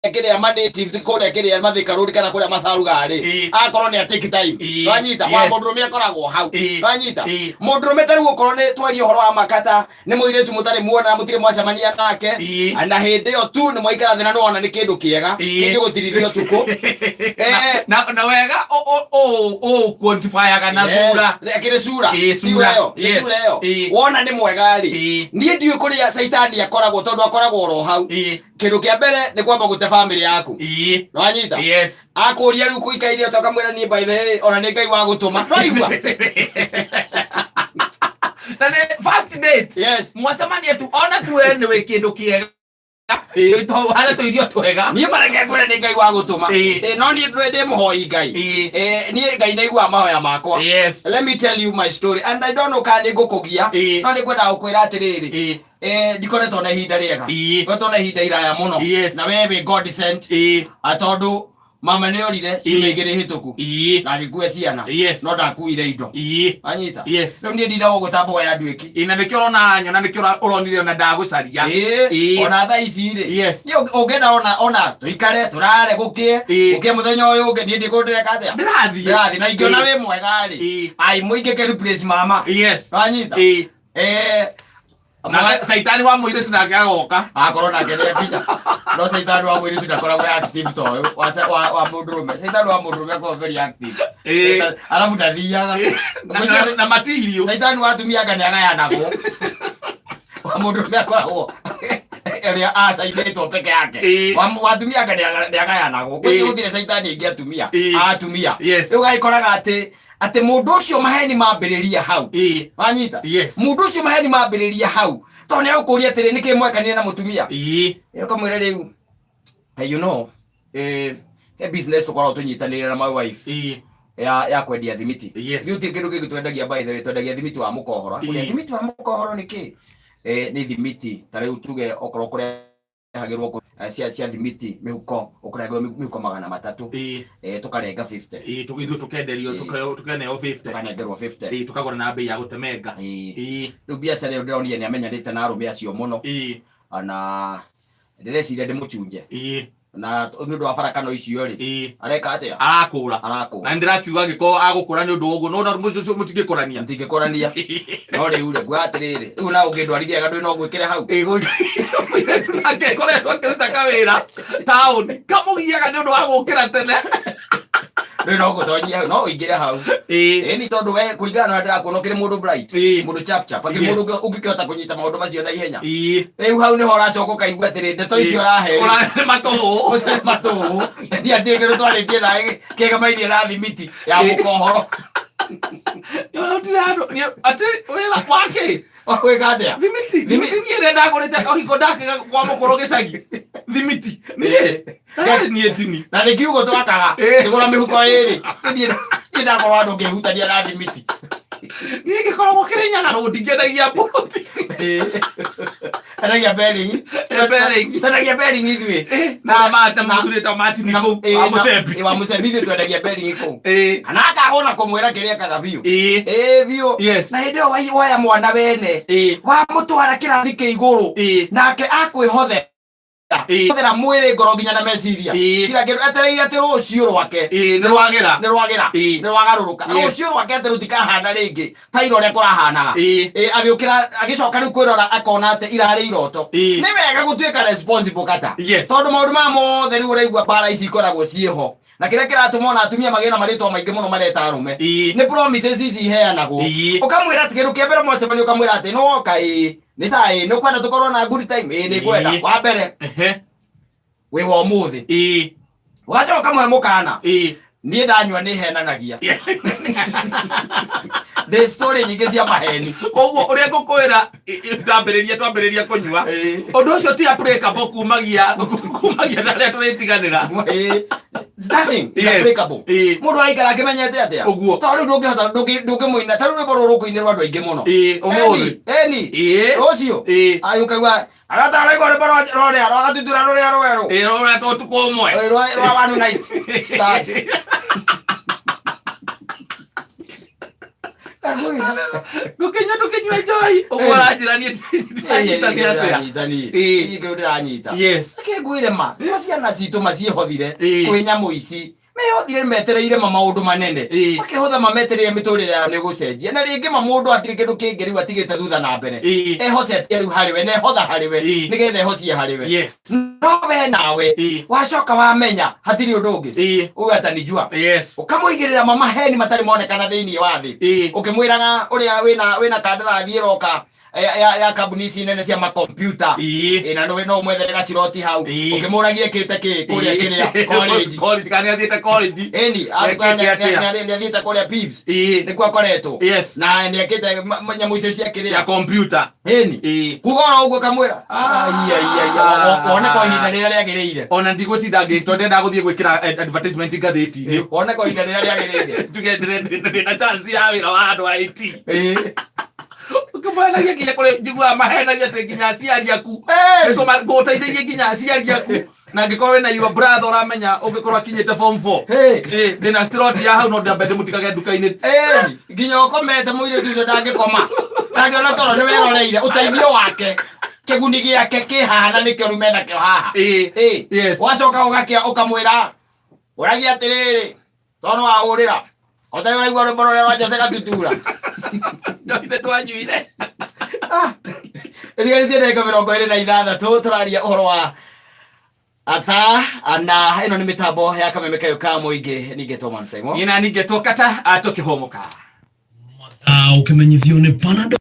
Kĩrĩa ma natives kũrĩa kĩrĩa Mathika Road kana kũrĩa macaruga rĩ, akorwo nĩ a take time. Nwanyita wa mũndũrũme akoragwo hau. Nwanyita mũndũrũme ta rĩu okorwo nĩ twaria ũhoro wa makata, nĩ mũirĩtu mũtarĩ muona, mũtirĩ mwacemania nake, na hĩndĩ ĩyo tu nĩ mwaikara thĩ na nĩwona nĩ kĩndũ kĩega kĩngĩgũtirithia ũtukũ. Na wega ũ quantifyaga na thura. Akĩrĩ cura. Cura. Ĩyo nĩ cura ĩyo. Wona nĩ mwega rĩ, niĩ ndiũĩ kũrĩa caitani akoragwo, tondũ akoragwo oro hau. Kĩndũ kĩa mbere nĩ kwamba gũte bamĩrĩ yaku. Nĩwanyita? Yes. Akũria rĩu kũikaire atĩa, ũkamwĩra niĩ by the way ona nĩ Ngai wa gũtũma, nĩwaigua? Na nĩ first date. Mwacemania tu ona tu we nĩ wĩ kĩndũ kĩega. Hana tũirio twega. Niĩ mareke ngwĩre nĩ Ngai wa gũtũma. No niĩ ndũĩ ndĩ mũhoi Ngai. Niĩ Ngai nĩaiguaga mahoya makwa. Let me tell you my story and I don't know kana nĩ ngũkũgia, no nĩ ngwendaga gũkwĩra atĩrĩrĩ, ndikoretwo na ihinda rĩega. Ngoretwo na ihinda iraya mũno. Na we wĩ God sent. Tondũ mama nĩ orire ciumia 2 hĩtũku na agĩkua ciana, no ndakuire indo. Anyita? Yes. Rĩu niĩ ndindaga gũgũta mboga ya nduĩki. Ĩ, na nĩkĩo ũrona nyona, nĩkĩo ũronire ona ndagũcaria. Ona thaa ici rĩ, niĩ ũngĩenda ona tũikare tũrare gũkĩe, gũkĩe mũthenya ũyũ ũngĩ, niĩ ndikũndũ ndĩreka atĩa? Ndĩrathiĩ. Ndĩrathiĩ na ingĩona wĩ mwega rĩ, ai mũingĩ replace mama. Wanyita? Na caitani wa mũirĩtu nake agoka. Akorwo nake nĩ akinya, no caitani wa mũirĩtu ndakoragwo active ta ũyũ wa mũndũrũme. Caitani wa mũndũrũme akoragwo very active. Arabu ndathiaga. Na matirio. Caitani wa atumia anga nĩ agayanagwo. Wa mũndũrũme akoragwo ĩrĩa acainĩtwo peke yake. Wa atumia anga nĩ agayanagwo. Gũtirĩ caitani ĩngĩ atumia. Atumia. Rĩu gagĩkoraga atĩ mũndũ ũcio maheni mambĩrĩria hau. Wanyita? Yes. Mũndũ ũcio maheni mambĩrĩria hau, tondũ nĩ agũkũria atĩrĩ, nĩkĩ mwekanire na mũtumia? Ũkamwĩra rĩu, hey, he business tũkoragwo tũnyitanĩire na my wife ya kwendia thimiti. Ithuĩ gũtirĩ kĩndũ kĩngĩ twendagia, by the way, twendagia thimiti wa mũkohoro. Akũria, thimiti wa mũkohoro nĩ kĩ? Nĩ thimiti ta rĩu tuge okorwo kũrehagĩrwo cia thimiti mĩhuko, ũkũrehagĩrwo mĩhuko 300, tũkarenga 50. Ithuĩ tũkenderio, tũkeneo 50. Tũkanengerwo 50. Tũkagũra na mbei ya gũtemenga. Rĩu biacara ĩyo ndĩronire nĩ amenyanĩte na arũme acio mũno, na ndĩreciria ndĩmũchunje, na nĩ ũndũ wa barakano icio rĩ, areka atĩa? Arakũra. Arakũra. Na ndĩrakiuga angĩkorwo agũkũra nĩ ũndũ wa ũguo no mũtingĩkũrania. Mũtingĩkũrania, no rĩu rĩ, nguoya atĩrĩrĩ, rĩu na ũngĩndwarithia wega, ndũĩ no ngwĩkĩre hau. Mũirĩtu nake ngoretwo akĩruta kawĩra taũni kamũgiaga nĩ ũndũ wa gũkĩra tene. Ndũĩ no ngũtonyie hau, no ũingĩre hau. Ĩni tondũ we kũringana na ũrĩa ndĩrakuona ũkĩrĩ mũndũ bright, mũndũ chap chap, akĩrĩ mũndũ ũngĩkĩhota kũnyita maũndũ macio na ihenya. Rĩu hau nĩho ũracoka ũkaigua atĩrĩ, ndeto icio ũrahe rĩ, Nĩ matũhũ. Ũcio nĩ matũhũ. Ndiĩ atĩ kĩndũ twarĩtie nawe kĩegamainie na thimiti ya mũkohoro. Atĩ wĩra wake? Gwĩka atĩa? Thimiti. Thimiti niĩ ĩrĩa ndagũrĩte kahiko ndakĩga kwa mũkũrũ gĩcagi, thimiti niĩ. Niĩ tini. Na nĩ kiugo twakaga kĩgũra mĩhuko ĩrĩ. Niĩ ndakorwo handũ ngĩhutania na thimiti. Niĩ ngĩkoragwo Kĩrĩnyaga rũndi ngĩendagia mbũti. Endagia bearing. Bearing. Twendagia bearing ithuĩ. Na ma na mũthuri ta Martin kũu wa mũcembi. Wa mũcembi, ithuĩ twendagia bearing kũu. Kana akagwo na kũmwĩra kĩrĩa ekaga biũ. Ĩĩ biũ. Na hĩndĩ ĩyo woya mwana wene, wamũtwara kĩrathi kĩa igũrũ, nake akwĩhothera hũthĩra mwĩrĩ, ngoro nginya na meciria, kila kĩndũ, etereire atĩ rũciũ rwake Nĩ rwagĩra. Nĩ rwagĩra. Nĩ rwagarũrũka. Rũciũ rwake atĩ rũtikahana rĩngĩ ta ira ũrĩa kũrahanaga. Agĩũkĩra agĩcoka rĩu kwĩrora akona atĩ irarĩ iroto. Nĩ wega gũtuĩka responsible kata, tondũ maũndũ maya mothe rĩu ũraigua mbara ici ikoragwo ciĩho, na kĩrĩa kĩratũma ona atumia magĩe na marĩtwa maingĩ mũno mareta arũme nĩ promises ici iheanagwo. Ũkamwĩra atĩ kĩndũ kĩa mbere mwacemania, ũkamwĩra atĩ nĩ woka, ĩĩ, nĩ saa, ĩĩ, nĩ ũkwenda tũkorwo na good time, ĩĩ, nĩ ngwenda. Wa mbere wĩ wa ũmũthĩ. Ũgacoka ũkamũhe mũkana, niĩ ndanyua nĩ henanagia, ndĩ story nyingĩ cia maheni. Koguo ũrĩa ngũkwĩra, twambĩrĩria kũnyua, ũndũ ũcio ti applicable kumagia na rĩrĩa tũrĩtiganĩra. It's nothing is applicable. Mũndũ araikara akĩmenyete atĩa? Ũguo. Tondũ rĩu ndũngĩhota, ndũngĩmũina ta rĩu rwĩmbo rũrũ rũkũinĩrwo andũ aingĩ mũno. Ũmũthĩ. Eni rũciũ ayũ ũkaigua agataraigua rwĩmbo rũrĩa rwa gatutura rũrĩa rwerũ. Rũrĩa twa ũtukũ ũmwe. Rwa one night stand. Ndagwĩra. Ndũkĩnyua ndũkĩnyue njohi ũguo ũranjĩra niĩ ndĩranyita nĩ atĩa? Ndĩranyita niĩ. Ĩĩ. Niĩ kĩu ndĩranyita. Yes. Reke ngwĩre ma, ma ciana citũ maciĩhothire Ĩĩ. kwĩ nyamũ ici mehothire metereire ma maũndũ manene. Ĩĩ. Makehotha mametereire mĩtũrĩre yao nĩ gũcenjia na rĩngĩ ma mũndũ hatirĩ kĩndũ kĩngĩ rĩu atigĩte thutha na mbere. Ĩĩ. Ehocetie rĩu harĩ we na ehotha harĩ we Ĩĩ. nĩgetha ehocie harĩ we. Yes. No we nawe Ĩĩ. wacoka wamenya hatirĩ ũndũ ũngĩ. Ĩĩ. Uga atanijua. Yes. Ũkamũigĩrĩra mamaheni matarĩ monekana thĩinĩ wa thĩ. Ĩĩ. Ũkĩmwĩraga ũrĩa wĩna kandarathi ĩroka ya kambuni ici nene cia makompiuta. Ĩĩ. Ĩ, na no ũmwethere gaciroti hau. Ĩĩ. Ũkĩmũragia ĩkĩte kĩ kũrĩa kĩrĩa college. College kana nĩathiĩte college. Ĩni, Ekĩte atĩa? nĩathiĩte kũrĩa Pips. Ĩĩ. Nĩkuo akoretwo. Yes. Na nĩekĩte nyamũ icio cia Cia kĩrĩa. computer. Ĩni. Ĩĩ. Kuga oro ũguo kamwĩra. Ai, wone kwa ihinda rĩrĩa rĩagĩrĩire. Ona ndigũtinda ngĩtwa ndĩrenda gũthiĩ gwĩkĩra advertisement ngathĩti-inĩ. Wone kwa ihinda rĩrĩa rĩagĩrĩire. Tuge ndĩna chance ya wĩra wa andũ a IT. Ĩĩ. Ũkĩmahenagia nginya kũrĩ njiguaga mahenagia atĩ nginya aciari aku. Ĩĩ. Ngũteithagia nginya aciari aku. Na angĩkorwo wĩna your brother ũramenya ũngĩkorwo akinyĩte form 4. Hey. Ĩĩ, ndĩna slot ya hau no ndambe ndĩmũtigage nduka-inĩ. Ĩni, nginya ũkomete mũirĩtu ũcio ndangĩkoma ndangĩona toro nĩ weroreire ũteithio wake kĩguni gĩake kĩhana nĩkĩo rĩu menakĩo haha. Ĩĩ. Ĩĩ. Yes. Wacoka ũgakĩa ũkamwĩra ũragia atĩrĩrĩ tondũ wahũrĩra ũtarĩ ũraigua rwĩmbo rũrĩa rwa Jose Gatutura. Ndoire twanyuire. Ĩtigarĩtie ndagĩka 26 tũraria ũhoro wa atha na ĩno nĩ mĩtambo ya kameme kayũ ka mũingĩ ningĩ Thomas Simon. Niĩ na ningĩ twokata tũkĩhũmũka. Mathaa ũkĩmenyithio nĩ Panadol.